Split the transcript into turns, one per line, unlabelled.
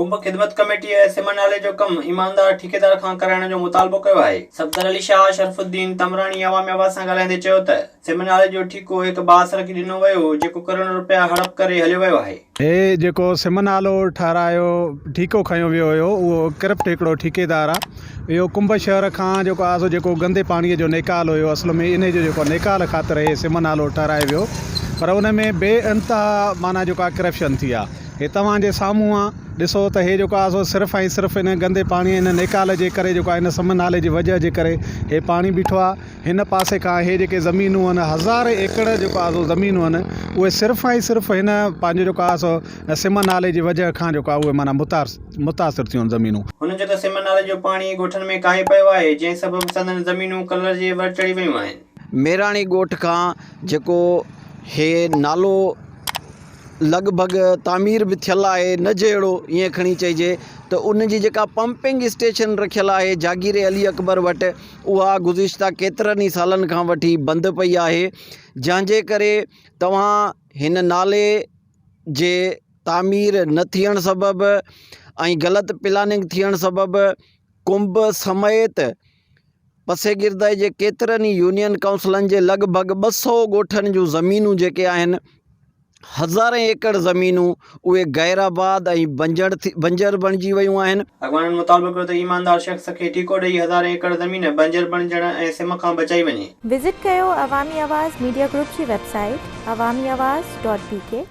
ڪنب خدمت ڪميٽيء سم نالي جو ڪم ايماندار ٺيڪيدار کان ڪرائڻ جو مطالبو ڪيو آهي. صفدر علي شاهه، شرف الدين تمراڻي عوامي آواز سان ڳالهائيندي چيو ته سم نالي جو ٺيڪو هڪ بااثر کي ڏنو ويو جيڪو ڪروڙين رپيا هڙپ ڪري هليو ويو آهي.
هي جيڪو سم نالو ٺهرايو ٺيڪو کنيو ويو هيو اهو ڪرپٽ هڪڙو ٺيڪيدار آ اهو ڪنب شهر کان جيڪو آ سو جيڪو گندي پاڻي جو نيڪال هيو اصل ۾ انهي جو جيڪو نيڪال خاطر هي سم نالو ٺهرايو ويو پر ان ۾ بي انتها معنيٰ جيڪو آ ڪرپشن ٿي آ. هي توهان جي سامهون آ، ڏسو ته هي جيڪو آ سو صرف ۽ صرف ان گندي پاڻي ۽ ان نيڪال جي ڪري جيڪو آ ان سم نالي جي وجهه جي ڪري هي پاڻي بيٺو آ، هن پاسي کان هي جيڪي زمينون آهن هزارين ايڪڙ جيڪو آ سو زمينون آهن اهي صرف ۽ صرف هن پنهنجو جيڪو آ سو سم نالي جي وجهه کان جيڪو آ اهي معنيٰ متاثر ٿيون آهن زمينون.
هن چيو ته سم نالي جو پاڻي ڳوٺن ۾ ڪاهي پيو آهي، جنهن سبب سندن زمينون ڪلر جي ور چڙهي ويون آهن.
ميراڻي ڳوٺ کان جيڪو هي نالو لڳ ڀڳ تعمير به ٿيل آهي نه جهڙو ائين کڻي چئجي ته ان جي جيڪا پمپنگ اسٽيشن رکيل آهي جاگير علي اڪبر وٽ اها گذشته ڪيترن ئي سالن کان وٺي بند پئي آهي جنهن جي ڪري توهان هن نالي جي تعمير نه ٿيڻ سبب ۽ غلط پلاننگ ٿيڻ سبب ڪنب سميت پسگردائي جي ڪيترن ئي يونين ڪائونسلن جي لڳ ڀڳ 200 ڳوٺن جون زمينون جيڪي آهن هزارين ايڪڙ زمينون اهي غير آباد ۽ بنجر ٿي بنجر بڻجي ويون آهن.
اڳواڻن مطالبو ڪيو ته ايماندار شخص کي ٺيڪو ڏئي هزارين ايڪڙ زمين بنجر بڻجڻ ۽ سم کان بچائي وڃي.
وزٽ ڪيو عوامي آواز ميڊيا گروپ جي website Awami Awaz dot B K.